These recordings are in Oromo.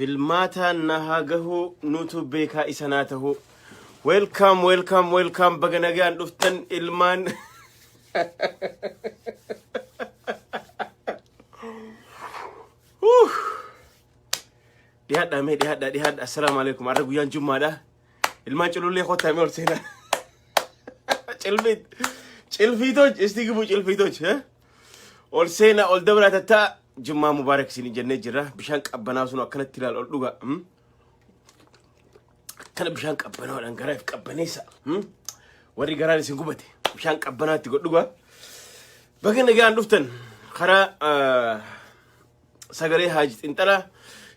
Filmaataan na haa gahuu nutu beekaa isa naa tahuu. Welcome, welcome, welcome, baga nagaan dhuftan ilmaan. Huh. Dhiyaadhaa mee dhiyaadhaa dhiyaadhaa. Assalaamu alaikum. Har'a guyyaan jummaadha. Ilmaan culullee kottaa mee ol seenaa. Cilfiit. Cilfiitoch isti gibuu cilfiitoch. Eh? Ol seenaa ol dabraa tattaa jummaa mubaarak isin jennee jirra. Bishaan qabbanaa sun akkanatti ilaal ol dhuga. Akkana bishaan qabbanaadhaan garaa if qabbaneessa. Warri garaan isin gubate bishaan qabbanaatti godhuga. Baga nagaan dhuftan karaa sagalee Haaji Xinxalaa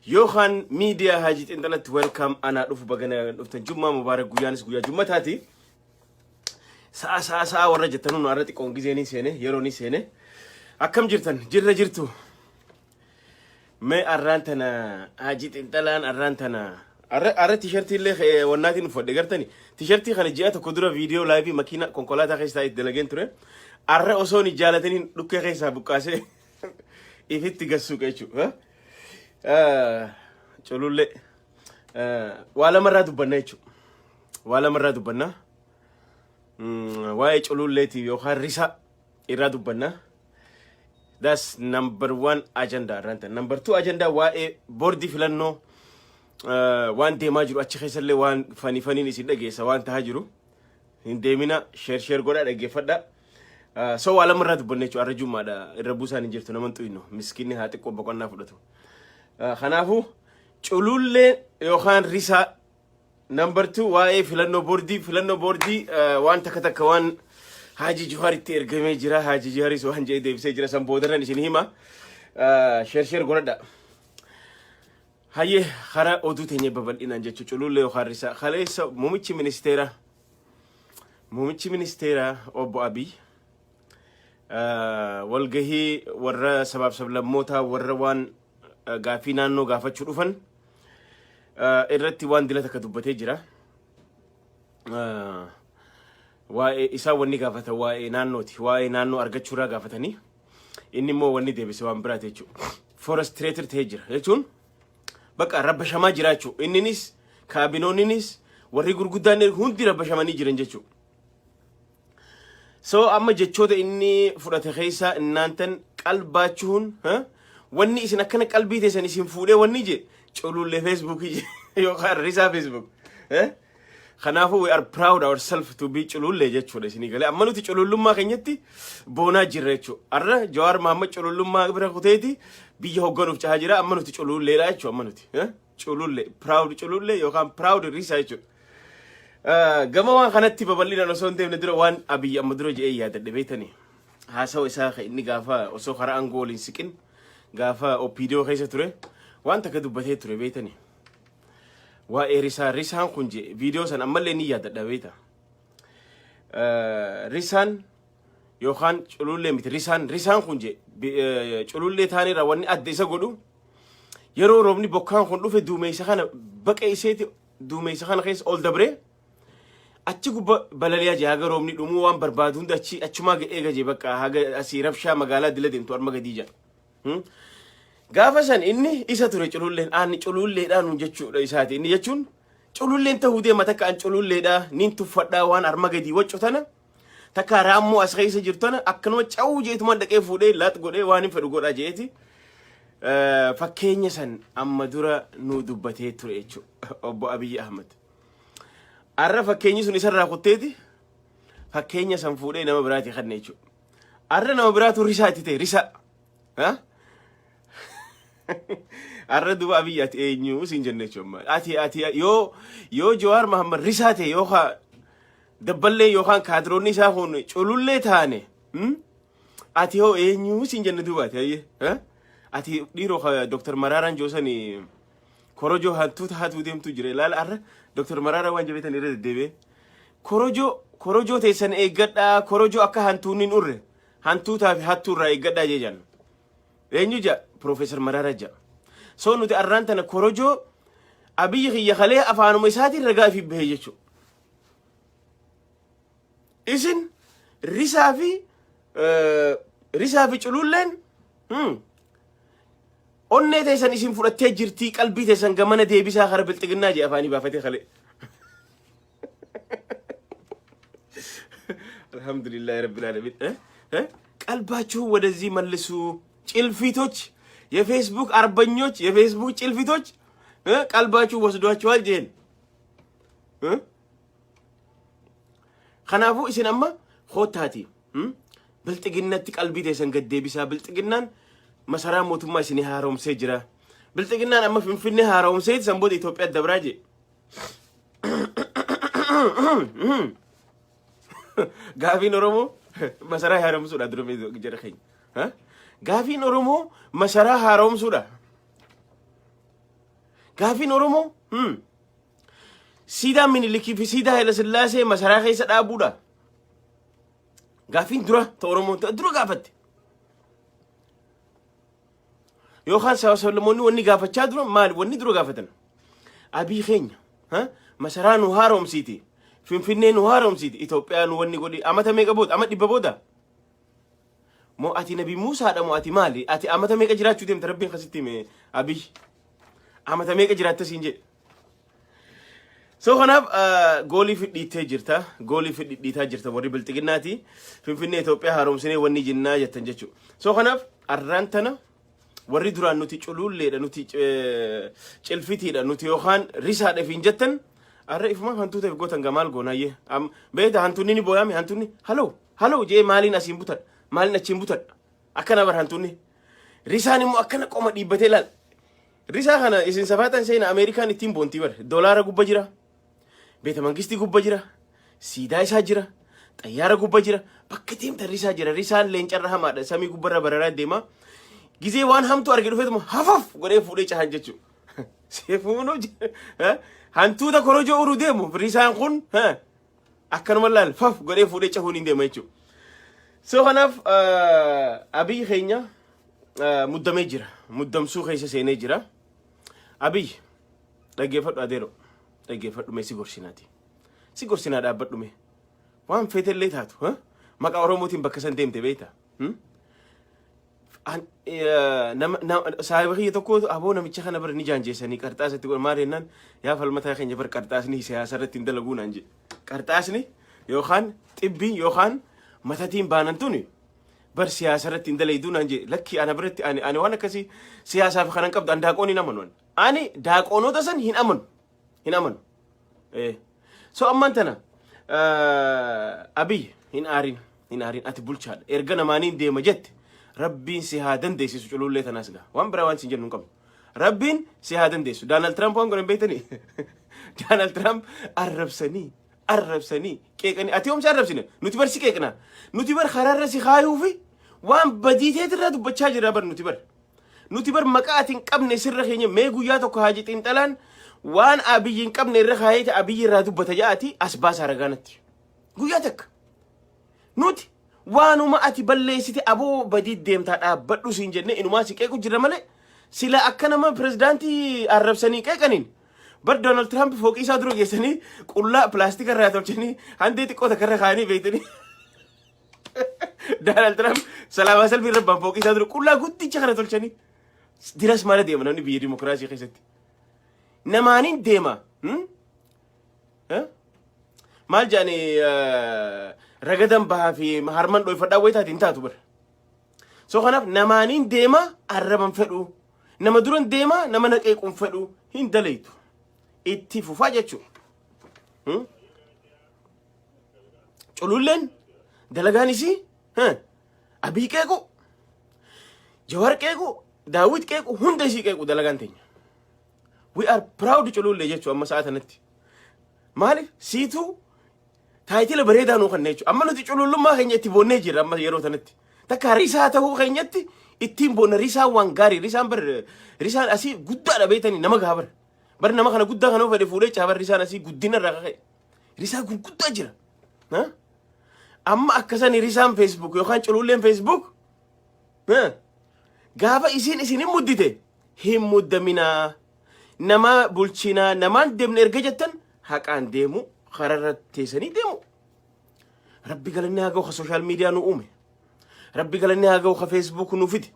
yookaan miidiyaa Haaji Xinxalatti welcome anaa dhufu baga nagaan dhuftan jummaa mubaarak guyyaanis guyyaa jummataati. Sa'a sa'a sa'a warra jettan nu har'a xiqqoon gizee ni seene yeroo ni seene akkam jirtan jirra jirtu. Mee arraan tana Haaji Xinxalaan arraan tana arra tishartii illee wannaatiin uffadhe gartani tishartii kana ji'a tokko dura viidiyoo laayivii makiina konkolaataa keessa taa'ee itti dalageen ture arra osoo hin jaalataniin dhukkee keessaa buqqaasee ifitti gassuuqa jechuudha. Culullee waa lamarraa dubbanna jechuudha. Waa lamarraa dubbanna. Waa'ee cululleeti yookaan risa irraa dubbanna. That's number one agenda irraan ta'e. Number two agenda waa'ee boordii filannoo waan deemaa jiru achi keessallee waan fanii faniin isin dhageessa waan tahaa jiru. Hin deemina share share godhaa dhaggeeffadhaa. So waa lama irraa dubbanne jechuudha. Har'a jummaadha. Irra buusaan hin jirtu nama hin xuyinu. Miskiinni haa xiqqoo boqonnaa fudhatu. Kanaafuu culullee yookaan risaa number two waa'ee filannoo boordii waan takka takka waan Haaji Juhaaritti ergamee jira. Haaji Juhaaris waan jedhee deebisee jira. San boodarran isin hima. Share share godhadha. Hayyee karaa oduu teenya babal'inaan jechuun culullee yookaan risaa kaleessa muummichi ministeeraa obbo Abiy walgahii warra sabaaf sablammootaa warra waan gaaffii naannoo gaafachuu dhufan irratti waan dila takka dubbatee jira. Waa'ee isaan wanni gaafatan waa'ee naannooti. Waa'ee naannoo argachuurraa gaafatanii inni immoo wanni deebise waan biraati jechuudha. Frustrated ta'ee jira jechuun bakka rabbashamaa jira jechuudha. Inninis kaabinoonninis warri gurguddaan hundi rabbashamanii jiran jechuudha. So amma jechoota inni fudhate keessa innaantan qalbaachuun wanni isin akkana qalbii teessan isin fuudhee wanni je culullee Feesbuukii je yookaan risaa Facebook. Kanaafuu we are proud ourselves to be culullee jechuudha isinii galee amma nuti culullummaa keenyatti boonaa jirra jechuudha. Har'a Jawaar Mahammad culullummaa bira kuteeti biyya hoogganuuf cahaa jira amma nuti cululleedha jechuudha amma nuti. Culullee proud culullee yookaan proud risaa jechuudha. Gama waan kanatti babal'inaan osoo hin deemne dura waan Abiyyi amma dura jedhee yaadadhe beektanii haasawa isaa kan inni gaafa osoo karaa aangoo waliin siqin gaafa OPDO keessa ture waan takka dubbatee ture beektanii. Waa'ee risaa risaan kun je viidiyoo san ammallee ni yaadadha beekta. Risaan yookaan culullee miti risaan kun je culullee taanirraa wanni adda isa godhu yeroo roobni bokkaan kun dhufe duumessa kana baqa iseeti duumessa kana keessa ol dabree achi gubba balaliyaa jee haga roobni dhumuu waan barbaadu hunda achi achumaa eega jee bakka haga asii rabshaa magaalaa dila deemtu arma gadii jaa. Gaafa san inni isa ture cululleen aanni cululleedhaa nuun jechuudha isaati inni jechuun cululleen ta'uu deema takka an cululleedhaa nin tuffadhaa waan arma gadii waccu tana takka raammoo as keessa jirtu tana akkanuma cawuu jeetumaan dhaqee fuudhee laat godhee waan hin fedhu godhaa jeeti. Fakkeenya san amma dura nu dubbatee ture jechuudha obbo Abiyyi Ahmad. Arra fakkeenyi sun isarraa kutteeti fakkeenya san fuudhee nama biraati kanne jechuudha. Arra nama biraatu risaa itti ta'e risaa. Arra duba Abiyyi ati eenyu siin jenne jechuudha. Ati yoo Jawaar Mahammad risaa ta'e yookaan dabballee yookaan kaadiroonni isaa kun culullee taane ati hoo eenyu siin jenne duuba ati hayyee. Ati dhiiroo Dr. Maraaraan joosanii korojoo hantuuta hatuu deemtu jira ilaala arra Dr. Maraaraan waan jabeetan irra deddeebi'ee. Korojoo teessan eeggadhaa korojoo akka hantuunni hin urre hantuutaa fi hattuu irraa eeggadhaa jee janna. Eenyu ja Profeesar Maraara ja. So nuti arraan tana korojoo Abiyyi kiyya kalee afaanuma isaatiin ragaa fi bahee jechuudha. Isin risaa fi cululleen Onnee teessan isin fudhattee jirtii, qalbii teessan gamana deebisaa kara bilxiginnaa jee afaanii baafatee kalee. Alhamdulillahi rabbil alamin. Eh? Eh? ቀልባችሁን ወደዚህ መልሱ። ጭልፊቶች፣ የፌስቡክ አርበኞች፣ የፌስቡክ ጭልፊቶች ቀልባችሁ ወስዷችኋል jeen. Kanaafuu isin amma koottaati bilxiginnatti qalbii teessan gad deebisaa. Bilxiginnaan masaraa mootummaa isinii haaromsee jira. Bilxiginnaan amma Finfinnee haaromsee san booda Itoophiyaa dabraa jee. Gaafiin Oromoo masaraa haaromsuudha dura jara keenya. Gaafiin Oromoo masaraa haaromsuudha. Gaafiin Oromoo siidaa Minilikii fi siidaa Haayila Sillaasee masaraa keessa dhaabuudha. Gaafiin dura ta Oromoon ta dura gaafatte. Yookaan saba sablammoonni wanni gaafachaa dura maali wanni dura gaafatan? Abii keenya ha? Masaraa nu haaromsiiti. Finfinnee nu haaromsiiti. Itoophiyaa nu wanni godhi amata meeqa booda ama 100 booda? Moo ati nabi Muusaadha moo ati maali? Ati amata meeqa jiraachuu deemta rabbiin kasitti hime Abiy? Amata meeqa jiraatta siin jedhe. So kanaaf goolii fidhiittee jirta. Goolii fidhiitaa jirta warri bilxiginnaati. Finfinnee Itoophiyaa haaromsinee wanni jinnaa jettan jechuudha. So kanaaf arraan tana warri duraan nuti culuulleedha nuti cilfitiidha nuti yookaan risaadha ifiin jettan arra ifumaaf hantuuta if gootan gamaal goonaayyee. Beekta hantuunni ni booyaame hantuunni haloo haloo jee maaliin asiin butadha maaliin achiin butadha akkana bar hantuunni. Risaan immoo akkana qoma dhiibbatee laal. Risaa kana isin safaatan seena Ameerikaan ittiin boontii bar. Doolaara gubba jira. Beeta mangistii gubba jira. Siidaa isaa jira. Xayyaara gubba jira. Bakka deemtan risaa jira. Risaan leencarra hamaadha. Samii gubbarra bararaa deema. Gizee waan hamtuu arge dhufeetuma hafaf godhee fuudhee cahan jechuudha. Seefuunuu hantuuta korojoo uruu deemu risaan kun akkanuma laal faf godhee fuudhee cahuun hin deema jechuudha. So kanaaf Abiy keenya muddamee jira. Muddamsuu keessa seenee jira. Abiy dhaggeeffadhu adeero. Dhaggeeffadhu mee si gorsinaati. Si gorsinaa dhaabbadhu mee. Waan feetellee taatu maqaa Oromootiin bakka san deemte beekta. Saahiba kiyya tokko aboo namicha kana bira ni jaanjeessanii qarxaasa itti godhan maal jennaan yaa falmataa keenya bar qarxaasni siyaasa irratti hin dalaguu naan jedhe. Qarxaasni yookaan xibbiin yookaan matatiin baanan tuni bar siyaasa irratti hin dalayduu naan jedhe lakki ana biratti ani ani waan akkasii siyaasaaf kanan qabdu an daaqoon hin amanu ani daaqoonota san hin amanu hin amanu. So ammaan tana Abiy hin aarin hin aarin ati bulchaadha erga namaaniin deema jette rabbiin si haa dandeessisu culullee tanaas gaa waan biraa waan sin jennu hin qabnu rabbiin si haa dandeessu. Doonaald Tiraamp waan godhan beektanii? Doonaald Tiraamp arrabsanii arrabsanii qeeqanii ati yoomsi arrabsine nuti bar si qeeqna nuti bar karaarra si kaayuufi waan badii teetirraa dubbachaa jirra bar nuti bar Nuti bar maqaa ati hin qabne sirra keenya mee guyyaa tokko haaji xiinxalaan waan Abiyyi hin qabne irra kaayeeti Abiyyi irraa dubbata ja'aati as baasaa ragaa natti. Guyyaa takka. Nuti waanuma ati balleessite aboo badii deemtaa dhaabbadhu siin jennee inumaa si qeequ jirra malee sila akka nama pirezidaantii arrabsanii qeeqaniin bar Doonaald Tiraamp fooqii isaa dura geessanii qullaa pilaastika irraa tolchanii handee xiqqoo takka irra kaa'anii beektanii Doonaald Tiraamp salaamaa salfii irra baan fooqii isaa dura qullaa guddicha kana tolchanii diras maala deema namni biyya dimokiraasii keessatti. Namaaniin deema. Eh? Maal jedhani ragadan bahaa fi harman dhoyfadhaa wayii taate hin taatu bara. So kanaaf namaaniin deema arraban fedhu. Nama duran deema nama na qeequun fedhu hin dalaytu. Itti fufaa jechuudha. Cululleen dalagaan isii Abiy qeequ, Jawar qeequ, Daawit qeequ, hunda isii qeequ dalagaan teenya. We are proud culullee jechuudha amma sa'a tanatti. Maaliif siituu taayitila bareedaa nuu kanna jechuudha. Amma nuti culullummaa keenya itti boonnee jirra amma yeroo tanatti. Takka risaa ta'uu keenyatti ittiin boonna risaan waan gaarii risaan bar risaan asii guddaadha beektanii nama gaha bar. Bar nama kana guddaa kana fedhe fuudhee caabar risaan asii guddina irraa kaka'e. Risaa gurguddaa jira. Ha? Amma akkasani risaan Facebook yookaan cululleen Facebook ha? Gaafa isiin isin hin muddite hin muddaminaa. Nama bulchinaa namaan deemne erga jettan haqaan deemu kararra teessanii deemu. Rabbi galanni haa ga'u ka social media nu uume. Rabbi galanni haa ga'u ka Facebook nu fide.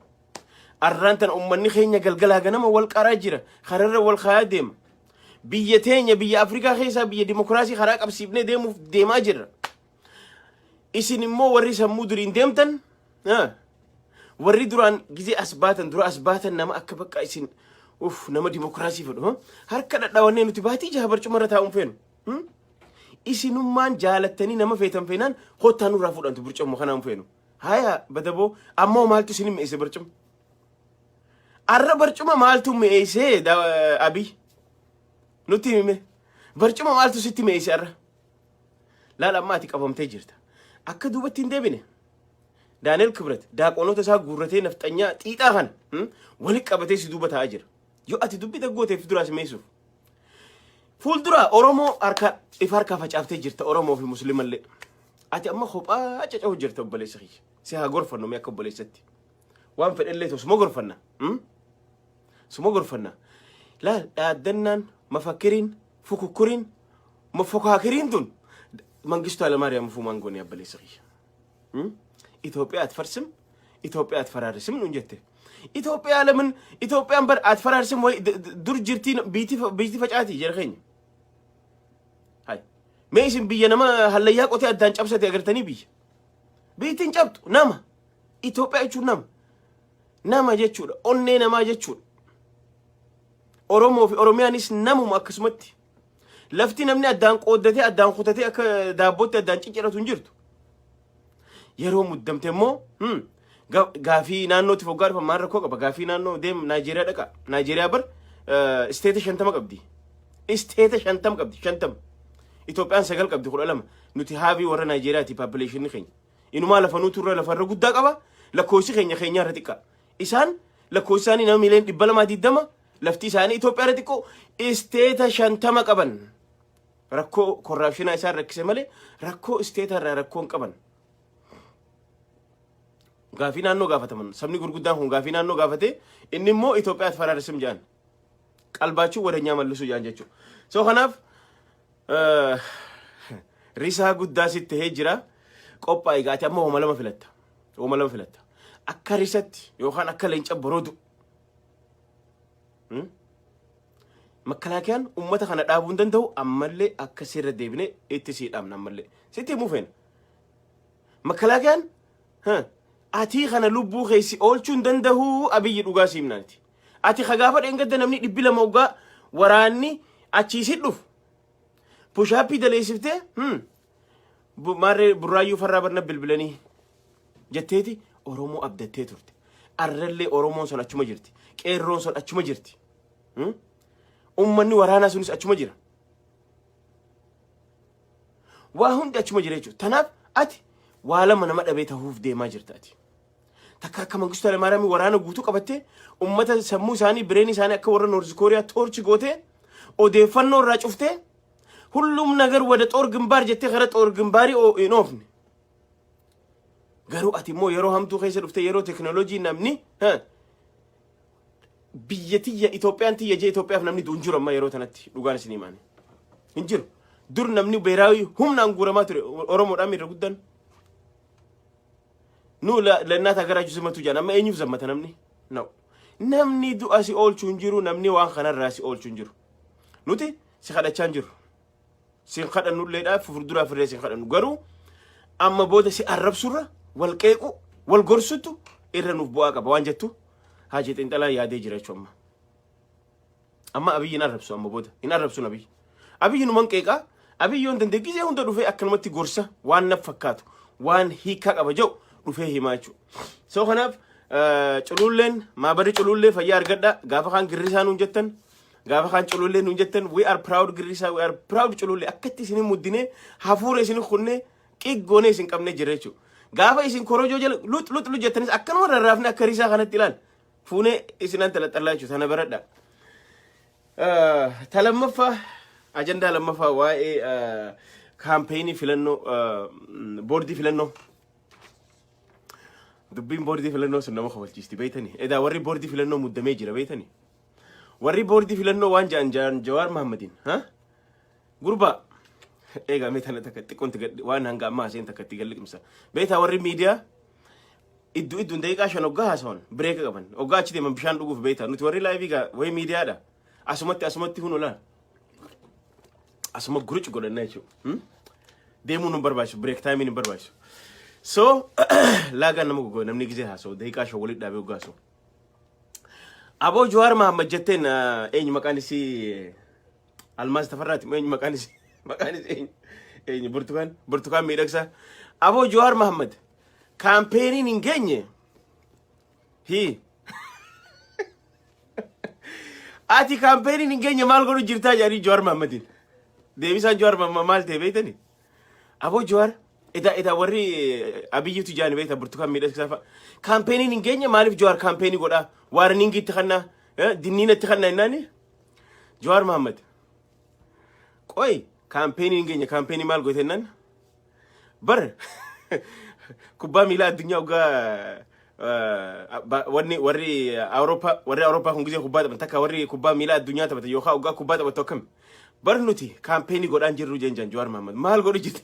Arraan tana ummanni keenya galgalaa ganama wal qaraa jira. Kararra wal kaayaa deema. Biyya teenya, biyya Afrikaa keessaa biyya dimokiraasii karaa qabsiifnee deemuuf deemaa jirra. Isin immoo warri sammuu duriin deemtan, warri duraan gizee as baatan, dura as baatan, nama akka bakka isin uff nama dimokiraasii fedhu harka dhadhaawannee nuti baatii 6 barcumarra taa'uun feenu. Isinummaan jaalattanii nama feetan feenaan kottaa nurraa fudhantu barcuma kanaan feenu. Haya badaboo, ammoo maaltu isin mi'eesse barcuma? Arra barcuma maaltu mi'eessee, Abiy? Nutti hime. Barcuma maaltu sitti mi'eesse arra? Laal, amma ati qabamtee jirta. Akka duubatti hin deebine. Daaneel Kibret daaqoonota isaa guurratee nafxanyaa xiixaa kana walitti qabatee si duuba taa'aa jira. Yoo ati dubbii daggooteef duraa si meessuuf. Fuuldura Oromoo harka ifa harkaa facaaftee jirta, Oromoo fi Musliimallee. Ati amma kophaa caca'u jirta, obboleessa kiyya. Si haa gorfannu mee akka obboleessatti. Waan fedhellee ta'u suma gorfanna. Suma gorfanna. Laal, dhaaddannaan, mafakkiriin, fukukkuriin, mafokaakiriin tun Mangistuu Hayilamaariyaam fuumaan goonee, obboleessa kiyya. ኢትዮጵያ አትፈርስም፣ ኢትዮጵያ አትፈራርስም nuun jette. Itoophiyaa ለምን Itoophiyaan bar አትፈራርስም ወይ dur jirtii biitii facaati jara keenya. Hay. Mee isin biyya nama hallayyaa qotee addaan cabsate agartanii biyya? Biittiin cabxu nama. Itoophiyaa jechuun nama. Nama jechuudha. Onnee namaa jechuudha. Oromoo fi Oromiyaanis namuma akkasumatti. Lafti namni addaan qooddatee, addaan kutatee, akka daabbootti addaan cicciratu hin jirtu. Yeroo muddamte immoo gaafii naannootti foggaa dhufan maal rakkoo qaba? Gaafii naannoo deem, Naayijeeriyaa dhaqa. Naayijeeriyaa bar state 50 qabdi. State 50 qabdi, 50. Itoophiyaan sagal qabdi, 12. Nuti half warra Naayijeeriyaati populationni keenya. Inumaa lafa nutu irra lafarra guddaa qaba. Lakkoofsi keenya keenya irra xiqqaa. Isaan lakkoofsi isaanii nama miiliyoona 220, lafti isaanii Itoophiyaa irra xiqqoo, state 50 qaban. Rakkoo corruptionaa isaan rakkise malee rakkoo state irraa rakkoo hin qaban. Gaafii naannoo gaafataman, sabni gurguddaan kun gaafii naannoo gaafate, inni immoo Itoophiyaa አትፈራርስም jedhan. Qalbaachuu wadanyaa mallisuu jedhan jechuudha. So kanaaf risaa guddaa sitti tahee jira. Qophaa'e gaati, amma homa lama filatta. Homa lama filatta. Akka risatti yookaan akka leenca boroodu. Makkalaakiyaan uummata kana dhaabuu hin danda'u, ammallee akka sirra deebinee itti sii dhaabna, ammallee. Sitti himuu feena. Makkalaakiyaan atii kana lubbuu keessi oolchuu hin danda'u, Abiyyi, dhugaa siimnaaniti. Ati kagaafa dheengadda namni 200 waggaa waraanni achii si dhufu. Push-up daleessiftee maarree Burraayyuu farraa barna bilbilanii jetteeti Oromoo abdattee turte. Arrallee Oromoon sun achuma jirti. Qeerroon sun achuma jirti. Ummanni waraanaa sunis achuma jira. Waa hundi achuma jira jechuudha. Tanaaf ati waa lama nama dhabee tahuuf deemaa jirta ati. Takka akka Mangistuu Hayilamaariyaamii waraana guutuu qabattee ummata sammuu isaanii, brain isaanii akka warra North Korea torture gootee, odeeffannoo irraa cuftee, ሁሉም ነገር ወደ ጦር ግንባር jettee gara ጦር ግንባrii hin oofne. Garuu ati immoo yeroo hamtuu keessa dhuftee, yeroo teknooloojii namni biyya tiyya, Itoophiyaan tiyya jee Itoophiyaaf namni du'u hin jiru amma yeroo tanatti, dhugaan isin himaani. Hin jiru. Dur namni beeraawii humnaan guuramaa ture, Oromoodhaan irra guddaan. Nu ለእናት ሀገራችሁ ዝመቱ jedhan, amma eenyuuf zammata namni? No. Namni du'a si oolchuu hin jiru, namni waan kanarraa si oolchuu hin jiru. Nuti si kadhachaa hin jiru. Si kadhannulleedhaaf fuulduraaf illee si kadhannu, garuu amma booda si arrabsurra wal qeequ, wal gorsutu irra nuuf bu'aa qaba waan jettu Haajii Xiinxalaa yaadee jira jechuudha amma. Amma Abiyyi hin arrabsu, amma booda hin arrabsu Abiyyi. Abiyyi numan qeeqaa, Abiyyi yoon danda'e gizee hunda dhufee akkanumatti gorsa waan naf fakkaatu, waan hiikaa qaba jedhu dhufee himaa jechuudha. So kanaaf cululleen maabarri culullee fayyaa argadha. Gaafa kaan girrisaa nuun jettan, gaafa kaan culullee nuun jettan, we are proud girrisaa, we are proud culullee. Akkatti isin muddinee, hafuura isin kunnee, qiggoonee isin qabnee jira jechuudha. Gaafa isin korojoo jala lux lux lux jettanis akkanuma rarraafne akka risaa kanatti ilaal fuunee isinan talaxallaa jechuudha, tana baradha. Ta lammaffaa, ajandaa lammaffaa, waa'ee campaignii filannoo, boordii filannoo. Dubbiin boordii filannoo sun nama kofalchiisti, beeytani. Edaa warri boordii filannoo muddamee jira, beeytani. Warri boordii filannoo waan jedhan Jawaar Mahammadiin. Gurbaa, eegaa mee tana takka xiqqoonti waan hanga ammaa haseen takka itti galliqimsa. Beeytaa, warri miidiyaa Idduu idduun daqiiqaa 5 hoggaa haasawan break qaban. Hoggaa achi deeman bishaan dhuguuf beektaa. Nuti warri live gaa wayii miidiyaadha. Asumatti asumatti hun olaa. Asuma gurucu godhanna jechuudha. Deemuun nu barbaachisu, break time hin barbaachisu. So laagaan nama gogoe namni gizee haasa'u daqiiqaa 5 walitti dhaabee hoggaa haasa'u. Aboo Jawaar Mahammad jetteen eenyu maqaan isii Almaaz Tafarraati eenyu maqaan isii maqaan isii eenyu eenyu Burtukaan Burtukaan Miidhagsaa. Aboo Jawaar Mahammad campaign hin geenye hii ati campaign hin geenye maal godhu jirtaa jedhanii Jawaar Mahammadiin. Deebisaan Jawaar Mahammad maal ta'e beektani? Aboo Jawaar edaa edaa warri Abiyyitu jaani beekta Burtukaan Miidhagsaa fa'a. Campaign hin geenye maaliif Jawaar campaign godhaa? Warning itti kannaa dinniina itti kannaa jennaani? Jawaar Mahammad. Qoy campaign hin geenye campaign maal goote jennaan? Bar kubbaa miilaa addunyaa waggaa wanni warri Awurooppaa warri Awurooppaa kun gizee kubbaa taphatan takka warri kubbaa miilaa addunyaa taphatan yookaan waggaa kubbaa taphatu akkami? Bar nuti campaign godhaan jirru jeen Jawaar Mahammad maal godhu jirti?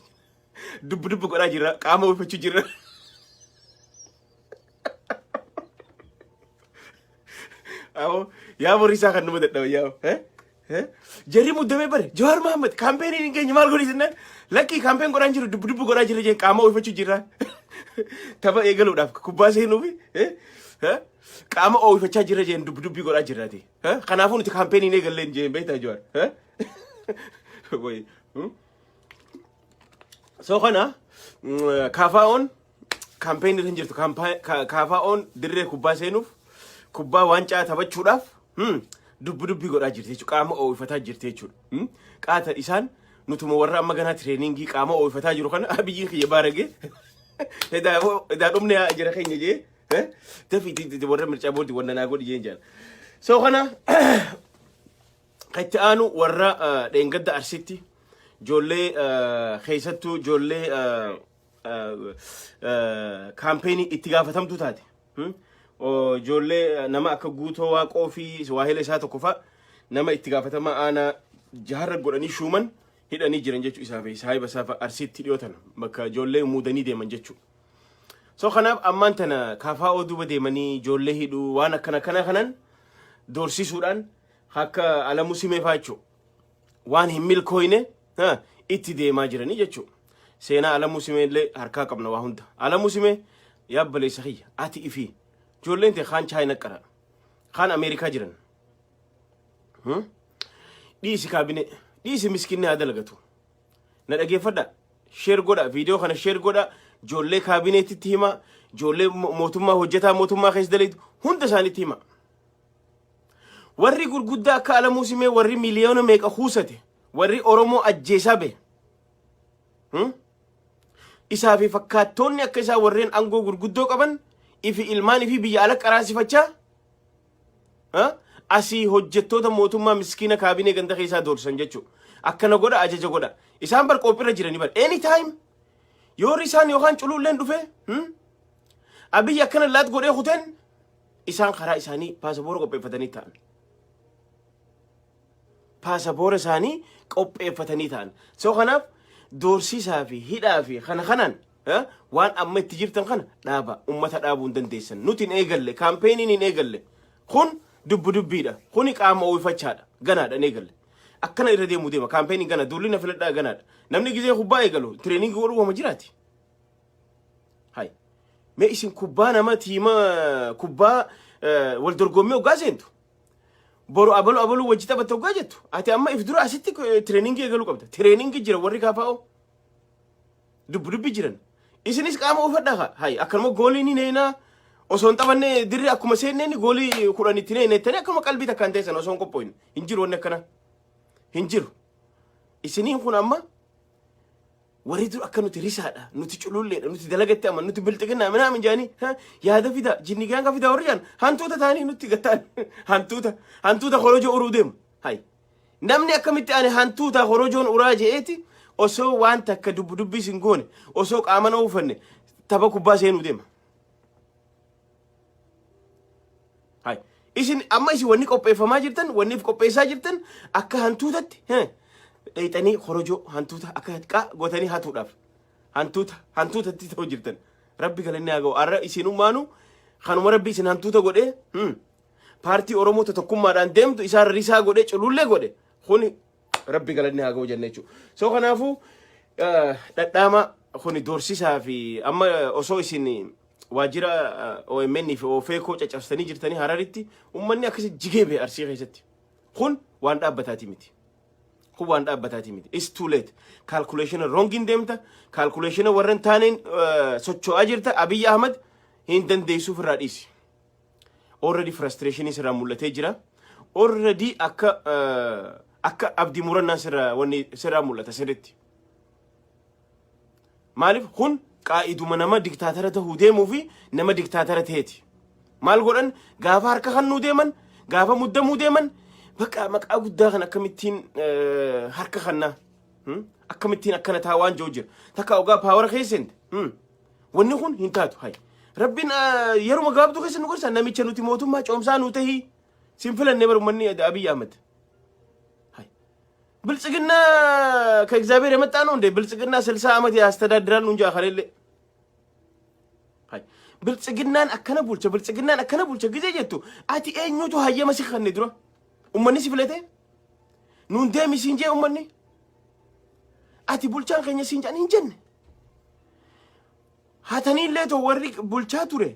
Dubbu dubbu godhaa jirra, qaama uffachuu jirra. Awoo yaa borii isaa kan nama dadhaba yaa. Jarri muddamee bare Jawaar Mahammad campaign hin geenye maal godhi jennaan lakkii campaign godhaan jiru dubbu dubbu godhaa jirra jeen qaama uffachuu jirra. Tapha eegaluudhaaf kubbaa seenuufi qaama oofachaa jirra jeen dubbi dubbii godhaa jirraati. Kanaafuu nuti campaign hin eegalleen jeen beektaa Jawaar. Wayi. So kana KFO'n campaign irra hin jirtu. KFO'n dirree kubbaa seenuuf kubbaa waancaa taphachuudhaaf dubbi dubbii godhaa jirti jechuudha. Qaama oo'ifataa jirti jechuudha. Qaata isaan nutuma warra amma ganaa training qaama oo'ifataa jiru kana Abiyyiin kiyya baaragee edaa dhumne jira keenya jee dafii warra mircaa booddi wanna naa godhi jeen jaan. So kana kan itti aanu warra dheengadda Arsitti ijoollee keessattuu ijoollee campaign itti gaafatamtuu taate. Ijoollee nama akka Guutoo Waaqoo fi waahila isaa tokko fa'a nama itti gaafatamaa aanaa jaharra godhanii shuuman hidhanii jiran jechuu isaa fi saahiba isaa fa'a Arsiitti dhiyootan bakka ijoollee muudanii deeman jechuu. So kanaaf ammaan tana KFO duuba deemanii ijoollee hidhuu waan akkana kana kanan doorsisuudhaan akka Alamuu Simee fa'aa jechuudha. Waan hin milkooyne itti deemaa jiranii jechuudha. Seenaa Alamuu Simee illee harkaa qabna waa hunda. Alamuu Simee yaa baleessa kiyya ati ifii ijoolleen ta'e kaan Chaayina qara kaan Ameerikaa jiran. Dhiisi kaabinee dhiisi miskinni haa dalagatu. Na dhageeffadha. Share godha, viidiyoo kana share godha, ijoollee kaabineetitti hima, ijoollee mootummaa hojjetaa mootummaa keessa dalagu hunda isaaniitti hima. Warri gurguddaa akka Alamuu Simee warri miliyoona meeqa kuusate warri Oromoo ajjeesaa bahe. Isaa fi fakkaattoonni akka isaa warreen aangoo gurguddoo qaban ifi ilmaan ifi biyya ala qaraasifachaa asii hojjettoota mootummaa miskiina kaabinee ganda keessaa doorsan jechuudha. Akkana godha, ajaja godha. Isaan bar qophiirra jiranii bar anytime yoo isaan yookaan culuulleen dhufe Abiyyi akkana laat godhee kuteen isaan karaa isaanii paasapoora qopheeffatanii ta'an. Paasapoora isaanii qopheeffatanii ta'an. So kanaaf doorsisaa fi hidhaa fi kana kanaan waan amma itti jirtan kana dhaaba, ummata dhaabuu hin dandeessan. Nuti hin eegalle, campaign hin eegalle. Kun dubbu dubbiidha. Kuni qaama ooyifachaadha. Ganaadha hin eegalle. Akkana irra deemuu deema. Campaign gana duulli na filadhaa ganaadha. Namni gizee kubbaa eegalu training godhuu wama jiraati. Hay. Mee isin kubbaa nama team kubbaa wal dorgommii hoggaa seentu. Boru abalu abaluu wajji taphatte hoggaa jettu. Ati amma if dura asitti training eegaluu qabda. Training jira warri KFO. Dubbi dubbi jiran. Isinis qaama uffadhaa kaa. Hay akkanuma goolii ni neenaa. Osoo hin taphanne dirree akkuma seenneen goolii 10 itti neene jettanii akkuma qalbii takkaan teessan osoo hin qophooyne. Hin jiru wanni akkana. Hin jiru. Isiniin kun amma warri dur akka nuti risaadha, nuti cululleedha, nuti dalagatti aman, nuti bilxiginnaa minaamin jaanii yaada fida jinni gaanga fida warri jaan hantuuta ta'anii nutti gattaan hantuuta hantuuta korojoo uruu deemu. Hay namni akkamitti ani hantuuta korojoon uraa je'eeti osoo waan takka dubbi dubbii sin goone osoo qaama na uffanne tapha kubbaa seenuu deema. Hay isin amma isin wanni qopheeffamaa jirtan wanni if qopheessaa jirtan akka hantuutatti dheeyxanii korojoo hantuuta akka qaa gootanii hatuudhaaf hantuuta hantuutatti ta'u jirtan. Rabbi galanni haa ga'u. Arra isinummaanu kanuma Rabbi isin hantuuta godhee paartii Oromoo tokkummaadhaan deemtu isaan risaa godhee culullee godhe kuni Rabbi galanni haa ga'u jenna jechuudha. So kanaafuu dhadhaama kuni doorsisaa fi amma osoo isin waajjira OMN fi OFECO caccabsitanii jirtanii Hararitti uummanni akkasi jigee ba'e Arsii keessatti. Kun waan dhaabbataati miti. Kun waan dhaabbataati miti. It's too late. Calculation wrong hin deemta. Calculation warra hin taaneen socho'aa jirta. Abiy Ahmad hin dandeessuuf irraa dhiisi. Already frustration sirraa mul'atee jira. Already akka abdii murannaa sirraa wanni sirraa mul'ata sirritti. Maaliif kun qaa'iduma nama diktaatara tahuu deemuu fi nama diktaatara ta'eeti. Maal godhan? Gaafa harka kannuu deeman, gaafa muddamuu deeman, bakka maqaa guddaa kan akkamittiin harka kannaa, akkamittiin akkana taa waan jiru jira. Takka ogaa power keessatti wanni kun hin taatu. Hay. Rabbiin yeruma gabaabduu keessa nu gorsa. Namicha nuti mootummaa coomsaa nu tahii sin filannee bar uummanni Abiy Ahmed. ብልጽግና ከእግዚአብሔር የመጣ ነው እንዴ? ብልጽግና 60 ዓመት ያስተዳድራል እንጂ ከሌለ ብልጽግናን akkana bulcha, ብልጽግናን akkana bulcha ጊዜ jettu ati eenyutu hayyama si kanne dura? Ummanni si filate nuun deemi siin jee? Ummanni ati bulchaan keenya siin jedhan hin jenne. Hatanii illee too warri bulchaa ture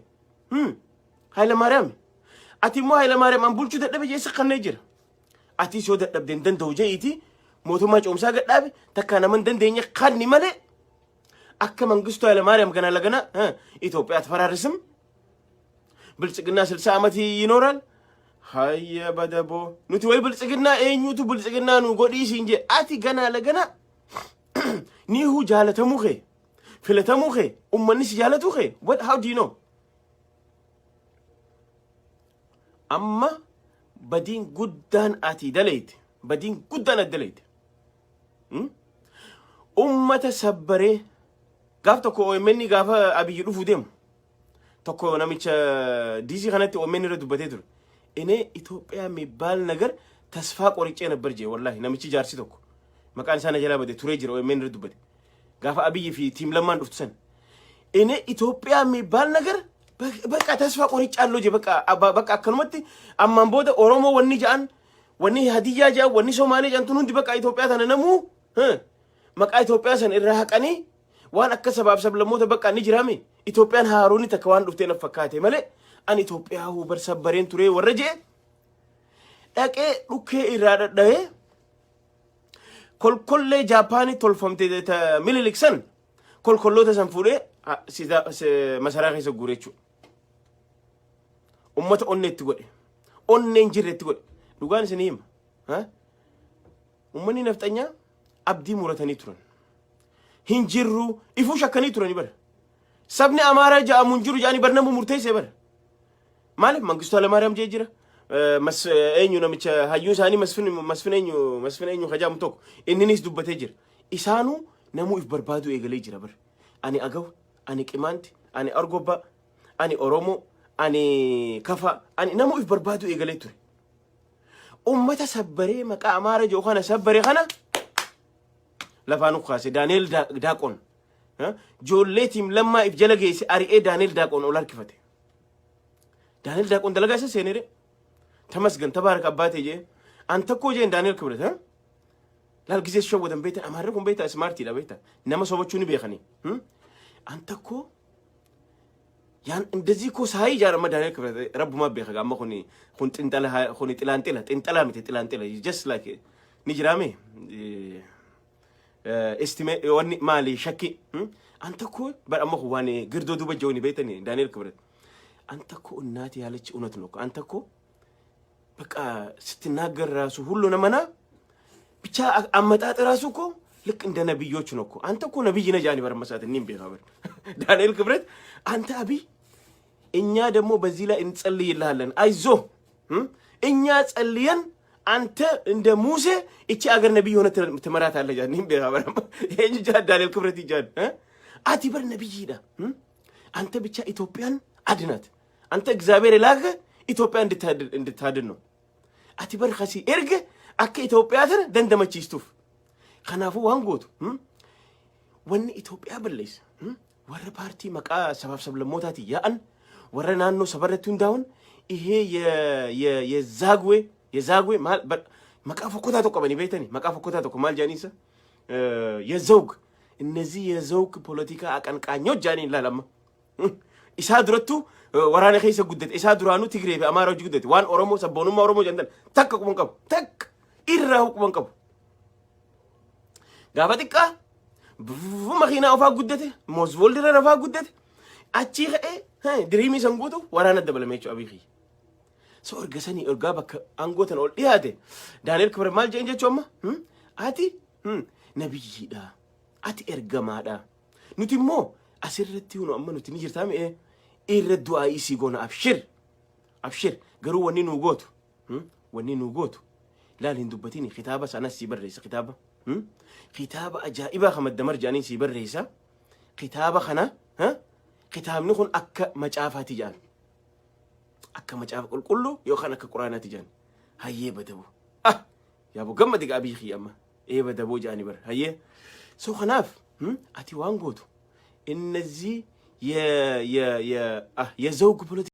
Hayilamaariyaam. Ati immoo Hayilamaariyaam an bulchuu dadhabe jee si kannee jira. Atis yoo dadhabde hin danda'u je'iiti mootummaa ce'umsaa gadhaabe. Takka nama hin dandeenye kanni malee akka መንግስቱ ኃይለማርያም ገና ለገና ኢትዮጵያ አትፈራርስም፣ ብልጽግና 60 ዓመት ይኖራል። ሀየ በደቦ nuti way ብልጽግና eenyutu ብልጽግና nu godhii siin jee? Ati ገና ለገና niihu jaalatamuu kee, filatamuu kee, ummanni si jaalatuu kee, what, how do you know? Amma badiin guddaan ati dalayte, badiin guddaan ati dalayte, ummata sabbaree gaaf tokko OMN gaafa Abiyyi dhufuu deemu tokko namicha DC kanatti OMN irra dubbatee ture. እኔ ኢትዮጵያ የሚባል ነገር ተስፋ ቆርጬ ነበር jee. Wallahi namichi jaarsi tokko maqaan isaa na jalaa bade turee jira. OMN irra dubbate gaafa Abiyyi fi team Lammaan dhuftu san. እኔ ኢትዮጵያ የሚባል ነገር በቃ ተስፋ ቆርጫለሁ jee. በቃ በቃ akkanumatti ammaan booda Oromoo wanni ja'an, wanni Hadiyyaa ja'an, wanni Somaalee ja'an tun hundi በቃ Itoophiyaa tana namuu maqaa Itoophiyaa san irraa haqanii waan akka sabaaf sablammoota በቃ ni jiraame. Itoophiyaan haaroonni takka waan dhuftee na fakkaate malee ani Itoophiyaa bar sabbareen ture warra jee dhaqee dhukkee irraa dhadhahee kolkollee Jaapaanii tolfamte Minilik san kolkolloota san fuudhee masaraa keessa guure jechuudha. Ummata onnee itti godhe. Onneen jirre itti godhe. Dhugaan isin hima. Ummanni nafxanyaa abdii muratanii turan. Hin jirru ifuu shakkanii turani bara. Sabni Amaaraa ja'amu hin jiru jedhanii bar nama murteessee bara. Maaliif Mangistuu Hayilamaariyaam jee jira. Mas eenyu namicha hayyuu isaanii Masfin Masfin eenyu Masfin eenyu kajaamu tokko inninis dubbatee jira. Isaanuu namuu if barbaaduu eegalee jira bara. Ani Agaw, ani Qimaanti, ani Argobba, ani Oromoo, ani Kafa, ani namuu if barbaaduu eegalee ture. Ummata sabbaree maqaa Amaara jiru kana sabbaree kana lafaan kaase Daani'el Daaqon. Ijoollee team Lammaa if jala geesse ari'ee Daani'el Daaqon ol harkifate. Daani'el Daaqon dalagaa isa seenere. ተመስገን ተባረክ አባቴ jee an tokko jeen Daani'el Kibret laal gisee shawwatan beektan. Amaarri kun beektaa smartiidha beektaa nama sobachuu ni beekanii. አንተ እኮ ያን እንደዚህ እኮ ሳይ ጃረማ ዳንኤል ክብረት rabbumaa beeka. Amma kun xinxala kun xilaanxila xinxalaa miti, xilaanxila just like ni jiraame estimate wanni maali shakki. አንተ እኮ bar amma kun waan girdoo duuba jawni beektani. ዳንኤል ክብረት አንተ እኮ እናቴ ያለች እውነት ነው እኮ። አንተ እኮ በቃ ስትናገር ራሱ ሁሉ ነመና ብቻ አመጣጥ ራሱ እኮ ልክ እንደ ነብዮች ነው እኮ። አንተ እኮ ነብይ ነህ ጃኒ በረመሳት እኔም ቤካ በር ዳንኤል ክብረት አንተ አብይ እኛ ደግሞ በዚህ ላይ እንጸልይልሃለን። አይዞ እኛ ጸልየን አንተ እንደ ሙሴ እቺ አገር ነብይ ሆነ ትመራታለህ። ጃኒ ቤካ በር ዳንኤል ክብረት ይጃን ati bar nabiyyiidha. አንተ ብቻ ኢትዮጵያን አድናት። አንተ እግዚአብሔር የላከ ኢትዮጵያ እንድታድን ነው። Ati bar kasi erga akka Itoophiyaa tana dandamachiistuuf. Kanaafuu waan gootu wanni Itoophiyaa balleessa Warra paartii maqaa sabaaf sablammootaatiin yaa'an, warra naannoo sabarratti hundaa'uun ihee የዛጉዌ maal maqaa fokkotaa tokko qabanii beektani, maqaa fokkotaa tokko maal jedhaniisa, የዘውግ እነዚህ የዘውግ ፖለቲካ አቀንቃኞች jedhanii ilaalama. Isaa durattuu waraana keessa guddate, isaa duraanuu Tigree fi Amaara hojii guddate. Waan Oromoo, sabboonummaa Oromoo jedhan takka quban qabu, takka irraa quban qabu. Gaafa xiqqaa makiinaa ofaa guddate, moosvooldirra rafaa guddate, achii ka'ee diriimii san guutu waraana dabalame jechuudha Abiy kiyya. So erga sanii ergaa bakka aangoo tana ol dhiyaate, Daani'el Kibret maal jedhan jechuu amma, ati nabiyyiidha, ati ergamaadha, nuti immoo asirratti hunu amma nuti ni jirtaa mi'ee irra du'aa isii goona, abshir abshir, garuu wanni nuu gootu laal hin dubbatini, kitaaba sanas sii barreessa, kitaaba ajaa'ibaa kan maddamar jedhanii sii barreessa. Kitaaba kana, kitaabni kun akka macaafaati jedhan, akka macaafa qulqulluu yookaan akka quraanaati jedhan. Hayyee badabu, ah yaaboo gammadi gaa Abiy amma ee badaboo jedhani bara. Hayyee, so kanaaf ati waan gootu እነዚህ የዘውግ ፖለቲካ